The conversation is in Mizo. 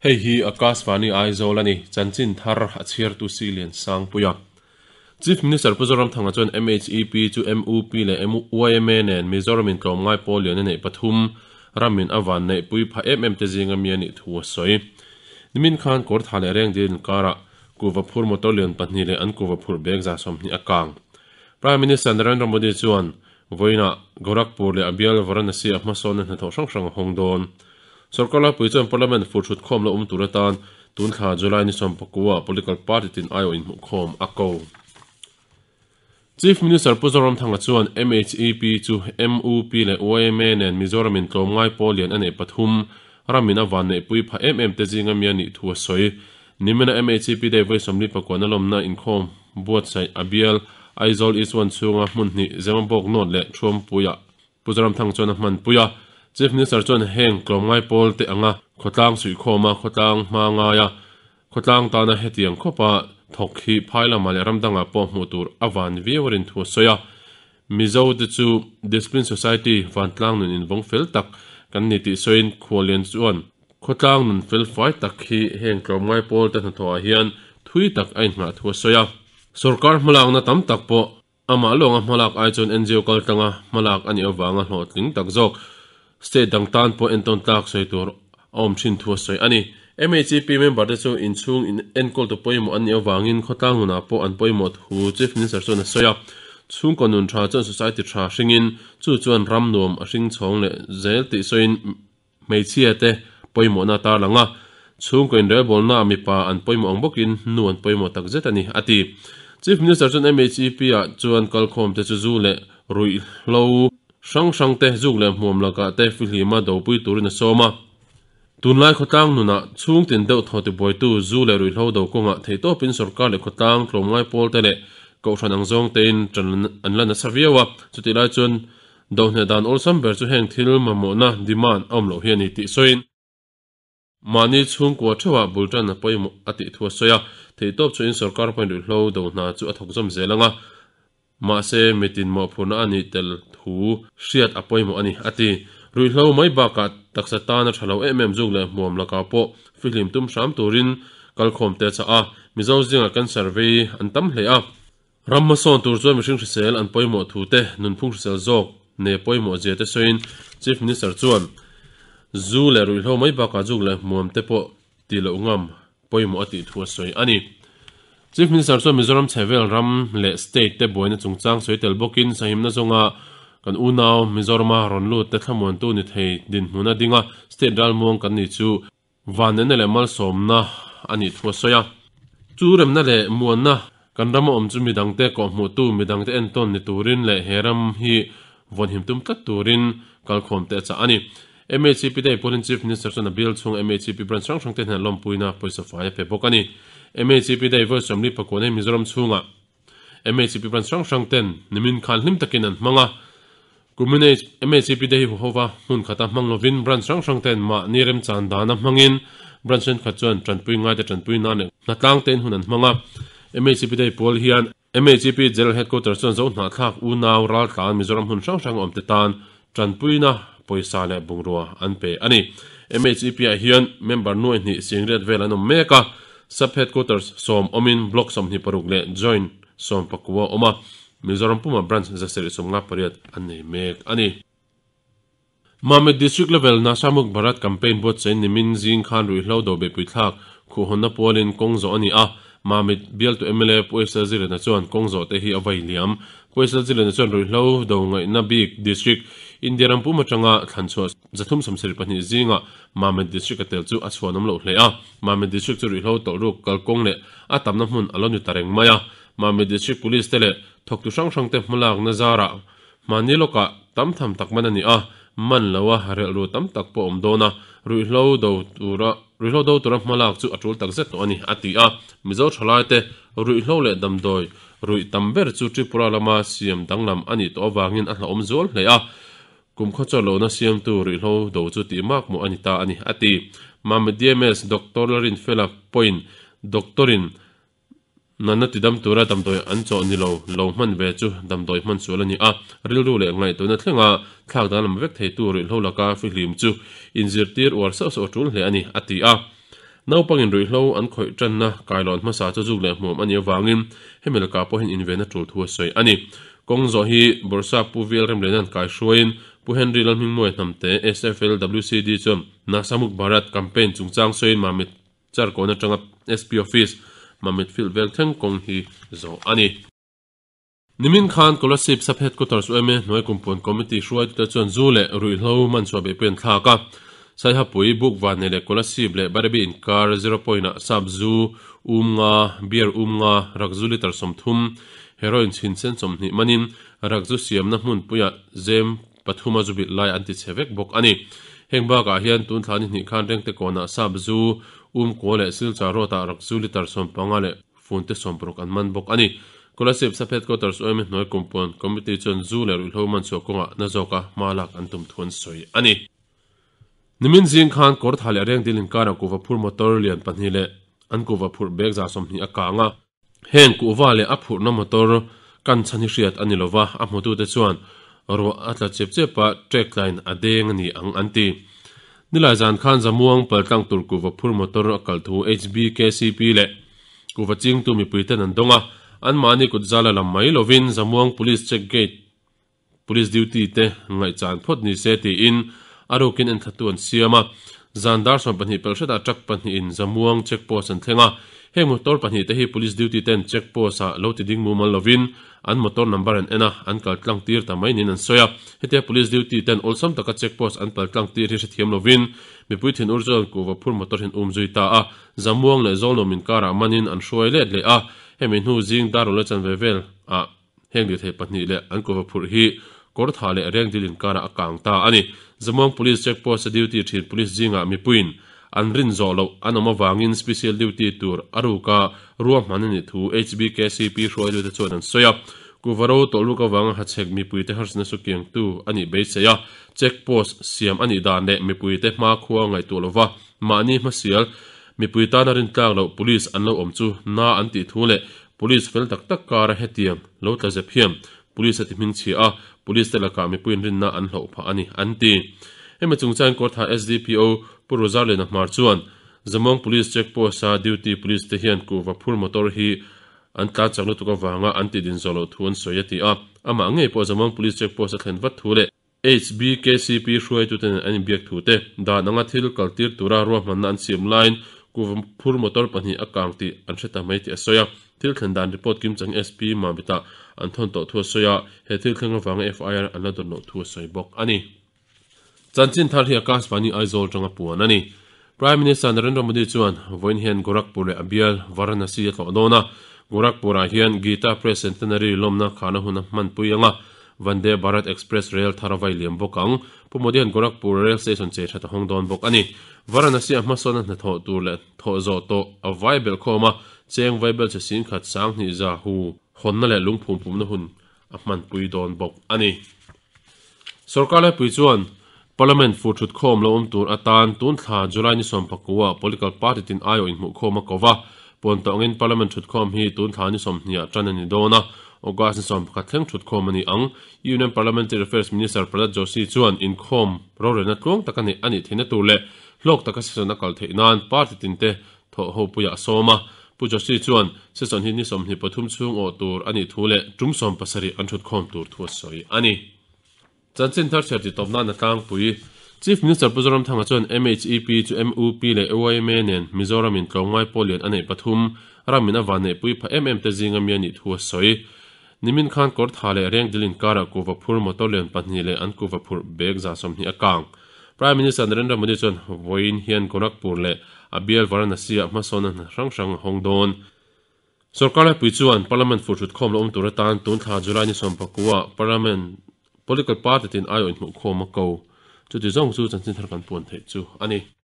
Hei hi Akashvani Aizawl a ni, chanchin thar a chhiartu Silian Sangpuia. Chief Minister Pu Zoramthanga chuan MHEP chu MUP leh YMA nen Mizoramin tlawmngai pawl lian a neih pathum ramin a van neihpui pha em em te zinga mi a nih thu a sawi. Nimin khan Kawrtha leh Rengdil inkarah kuhva phur motor lian pahnih leh an kuhva phurh bag 30 a kang. Prime Minister Narendra Modi chuan vawiinah Gorakhpur leh a bial Varanasi ah hmasawnna hnathawh hrang hrang a hawng dawn. Sorkar laipui chuan Parliament fur thut khawm la um tur atan tun thla July ni sawmpakua political party tin aiawh inhmuhkhawm a ko. Chief Minister Pu Zoramthanga chuan MHEP chu MUP leh YMA nen Mizoramin tlawmngai pawl lian a neih pathum ramin a van neihpui pha em em te zinga mi a nih thu a sawi. Nimina MHEP Day vawi 44 lawmna inkhawm buatsaih a bial Aizawl East One chhunga hmun hnih Zemabawk North leh Thuampuiah Pu Zoramthang chuan a hmanpui a, Chief Minister chuan heng tlawmngai pawl te anga khawtlang suihkhawma khawtlang hma ngaia khawtlang tana hetiang khawpa thawk hi phai lamah leh ram dangah pawh hmuh tur a van viau a rin thu a sawi a. Mizo te chu Discipline Society vantlang nun invawng fel tak kan ni tih sawiin Khualian chuan khawtlang nun fel fai tak hi heng tlawmngai pawl te hnathawhah hian thui tak a inngah thu a sawi a. Sorkar hmalakna tam tak pawh Amah lawnga hmalak ai chuan NGO kal tlanga hmalak a nih avanga hlawhtling tak zawk state dang tan pawh entawn tlak sawi tur a awm thin thu a sawi a ni. MHEP member te chu inchhung in enkawltu pawimawh an nih avangin khawtlang nunah pawh an pawimawh thu Chief Minister chuan a sawi a. Chhungkaw nun tha chuan society tha hringin chu chuan ram nuam a hring chhawng leh zel tih sawiin Hmeichhia te pawimawhna a tarlang a, chhungkaw inrelbawlna ah mipa an pawimawh ang bawkin nu an pawimawh tak zet a ni, a ti. Chief Minister chuan MHEP ah chuan kalkhawm te chu zu leh ruihhlo hrang hrang te zuk leh hmuam lakah te fihlima dopui turin a sawm a. Tunlai khawtlang nunah chhungtin deuh thaw tibuaitu zu leh ruihhlo do kawngah theihtawpin sorkar leh khawtlang tlawmngai pawl te leh kohhran ang zawng tein tan an la nasa viau a, chutih lai chuan Dohne dan awlsam ber chu heng thil mamawhna, demand, a awm loh hi a ni tih sawiin, mahni chhungkua theuhah bul tan a pawimawh a tih thu a sawi a, theihtawp chuin sorkar pawhin ruihhlo do hna chu a thawk zawm zel ang a, mahse mitin mawhphurhna a nih tel thu hriat a pawimawh a ni, a ti. Ruihhlo mai bakah taksa tana tha lo em em zuk leh hmuam lakah pawh fihlim tum hram turin kalkhawm te a chah a, Mizo zingah cancer vei an tam hle a. Ram hmasawn tur chuan mihring hrisel an pawimawh thu te, nunphung hrisel zawk ne pawimawh zia te sawiin Chief Minister chuan zu leh ruihhlo mai bakah zuk leh hmuam te pawh tih loh ngam pawimawh a tih thu a sawi a ni. Chief Minister chuan Mizoram chhevel ram leh state te buaina chungchang sawi tel bawkin sahimna zawnga kan unau Mizorama rawn lut te thlamuantu ni thei dinhmun a ding a, state ralmuang kan ni chu Vanneihna leh malsawmna a nih thu a sawi a. Chu remna leh muanna kan rama awm chu midangte kawhhmuhtu, midangte entawn ni turin leh he ram hi vawnhim tum tlat turin kalkhawm te a chah a ni. MHEP te pawhin Chief Minister chuan a bial chhunga MHEP branch hrang hrang te hnenah lawmpuina pawisa fai a pe bawk a ni. MHEP Day vawi 44 hi Mizoram chhungah MHEP branch hrang hrang ten nimin khan hlim takin an hmang a. Kumin MHEP te hi huhova hmun khata hmang lovin branch hrang hrang ten mahni remchan dana hmangin branch thenkhat chuan tanpui ngaite tanpui nan leh hnatlang tein hun an hmang a. MHEP te pawl hian MHEP General Headquarters chuan zo hnahthlak unau raltlan Mizoram hmun hrang hrang awmte tan tanpuina pawisa leh bungrua an pe a ni. MHEP ah hian member nuai hnih singriat vel an awm mek a, Sub Headquarters sawm awmin Block 26 leh Joint 19 a awm a, Mizoram puma Branch 758 an nei mek a ni. Mamit District Level Nashamuk Bharat Campaign buatsaih nimin zing khan ruihhlo do beihpui thlak khuhhawnna pualin kawng zawh a ni a, Mamit bialtu mla Pu Esel Zilena chuan kawng zawh te hi a vai liam. Pu Esel Zilena chuan ruihhlo do ngaihna bik District India ram pum atanga thlanchhuah 372 zingah Mamit District a tel chu a chhuanawm loh hle a. Mamit District chu ruihhlo tawlhruk kalkawng leh a tamna hmun a lo ni ta reng mai a. Mamit District Police te leh thawktu hrang hrang te hmalakna zarah mahni lawkah tam tham tak man a ni a, man lo a relhru tam tak pawh a awm dawn a, ruihhlo do tura ruihhlo do tura hmalak chu a tul tak zet tawh a ni, a ti a. Mizo thalai te ruihhlo leh damdawi ruih tam ber chu Tripura lama siam danglam a nih tawh avangin a hlauhawm zual hle a. Kum khawchawh lohna siamtu ruihhlo do chu tih mak mawh a ni ta a ni, a ti. Mamit DMS Doctor Larinfela pawhin Doctor-in natna tidam tura damdawi an chawh ni lo lo hman ve chu damdawi hman sual a ni a, rilru leh ngaihtuahna thlenga thlak danglam vek theitu ruihhlo laka fihlim chu inzirtir uar sauh sauh a tul hle a ni, a ti a. Naupangin ruihhlo an khawih tanna kailawn hmasa chu zuk leh hmuam a nih avangin hemi lakah pawhin inven a tul thu a sawi a ni. Kawng zawh hi Bawrhsap Pu VL Remlena'n kaihruaiin Pu Henry Lalhmingmuai Hnamte, SFL WCD chuan Nasamuk Bharat campaign chungchang sawiin Mamit Charkawn atanga SP Office, Mamit Field vel thleng kawng hi zawh a ni. Nimin khan Kolasib Sub Headquarters yma hnuai kumpuan committee hruaitute chuan zu leh ruihhlo manchhuah beihpui an thlak a. Saihapui, Bukvanne leh Kolasib leh Barebi inkar zero point ah sap zu um nga, beer um nga, rakzu litre 30, heroin chhinsen 20 manin rakzu siamna hmunpuiah zem pathuma zu bilh lai an ti chhe vek bawk a ni. Heng bakah hian tun thla ni hnih khan Rengte kawnah sap zu um kua leh Silchar road ah rakzu litre 15 leh Funte 60 an man bawk a ni. Kolasib Sub Headquarters yma hnuai kumpuan Committee chuan zu leh ruihhlo man chhuah kawngah na zawka hma lak an tum thu an sawi a ni. Nimin zing khan Kawrtha leh Rengdil inkarah kuhva phur motor lian pahnih leh an kuhva phurh bag 20 a kang a. Heng kuhva leh a phurhna motor kan chhan hi hriat a ni lova, a hmutute chuan ruah a tla chep chep a, trek tlain a deng a ni ang an ti. Nilai zan khan Zamuang paltlang tur kuhva phur motor a kal thu HBKCP leh kuhva chingtu mipui ten an dawng a, anmahni kut zala lam mai lovin Zamuang Police Check Gate Police duty te ngaihchan phawt ni se tiin a rukin enthlatu an siam a. Zan dar 12 pelh hretah truck pahnihin Zamuang check post an thleng a, heng motor pahnih te hi Police duty ten check post ah lo ti ding mumal lovin an motor number an en a, an kal tlang tir ta mai niin an sawi a. Hetia Police duty ten awlsam taka check post an pal tlang tir hi hrethiam lovin mipui thinur chuan kuhva phur motor hi an um zui ta a. Zamuang leh Zawlnuam inkarah manin an hruai let leh a, hemi hnu zing dar rawlh chan ve vel ah heng lirthei pahnih leh an kuhva phurh hi Kawrthah leh Rengdil inkarah a kang ta a ni. Zamuang Police check post a duty thin Police zingah mipuiin an rin zawh loh an awm avangin special duty tur a ruka ruahman a nih thu HBKCP hruaitute chuan an sawi a. Kuhva ro tawlh ruk avanga hachhek mipuite harsatna su kiangtu a nih beisei a, check post siam a nih dan leh mipuite hmakhua ngaihtuah lova mahni hmasial mipui tana rintlak loh police an lo awm chu na an tih thu leh police fel tak tak kara hetiang lo tla zep hian police a ti hmingchhia a, police te lakah mipuiin rinna an hloh phah a ni, an ti. Hemi chungchangin Kawrthah SDPO Pu Rozarliana Hmar chuan, Zamuang Police Check Post-a duty police te hian kuhva phur motor hi an tlan chak lutuk avanga an tidin zawh loh thu an sawi a ti a. Amah ngei pawh Zamuang Police Check Post a thlen vat thu leh HBKCP hruaituten an inbiak thu te, dan anga thil kaltir tura ruahmanna an siam laiin kuhva phur motor pahnih a kang tih an hre ta mai tih a sawi a. Thil thlen dan report kim chang SP Mamit-ah an thawn tawh thu a sawi a, he thil thleng avanga FIR an la dawn loh thu a sawi bawk a ni. Chanchin thar hi Akashvani Aizawl tanga puan a ni. Prime Minister Narendra Modi chuan vawiin hian Gorakhpur leh a bial Varanasi a tlawh dawn a. Gorakhpur-ah hian Gita Press Centenary lawmna khahna hun a hmanpui ang a, Vande Bharat Express rel thar a vai liam bawk ang. Pu Modi hian Gorakhpur Rail Station chei that a hawng dawn bawk a ni. Varanasi-ah hmasawnna hnathawh tur leh thawh zawh tawh a vai belh khawm a, cheng vai bel che 10,000 20 za hu hawnna leh lungphum pumna hun a hmanpui dawn bawk a ni. Sorkar laipui chuan Parliament fur thutkhawm lo awm tur atan tun thla July ni 19 ah political party tin aiawh inhmuhkhawm a ko va, puan tawh angin Parliament thutkhawm hi tun thla ni 20 ah tan a ni dawn a, August ni 11 thleng thutkhawm a ni ang. Union Parliamentary Affairs Minister Prahlad Joshi chuan inkhawm rorelna tluang taka neih a nih theihna tur leh hlawk taka session a kal theih nan party tinte thawh ho puiah a sawm a. Pu Joshi chuan session hi ni 23 chhung awh tur a nih thu leh tum 70 an thutkhawm tur thu a sawi a ni. Chanchin thar chhiar tih tawp nan a tlangpui. Chief Minister Pu Zoramthanga chuan MHEP chu MUP leh YMA nen Mizoram in tlawmngai pawl lian a neih pathum ram in a van neihpui pha em em te zinga mi a nih thu a sawi. Nimin khan Kawrtha leh Rengdil inkarah kuhva phur motor lian pahnih leh an kuhva phurh bag 20 a kang. Prime Minister Narendra Modi chuan vawiin hian Gorakhpur leh a bial Varanasi-ah hmasawnna hna hrang hrang a hawng dawn. Sorkar laipui chuan Parliament fur thutkhawm lo awm tur atan tun thla July ni 19 ah Parliament Political Party tin aiawh inhmuhkhawm a ko. Chuti zawng chu chanchin thar kan puan theih chu a ni.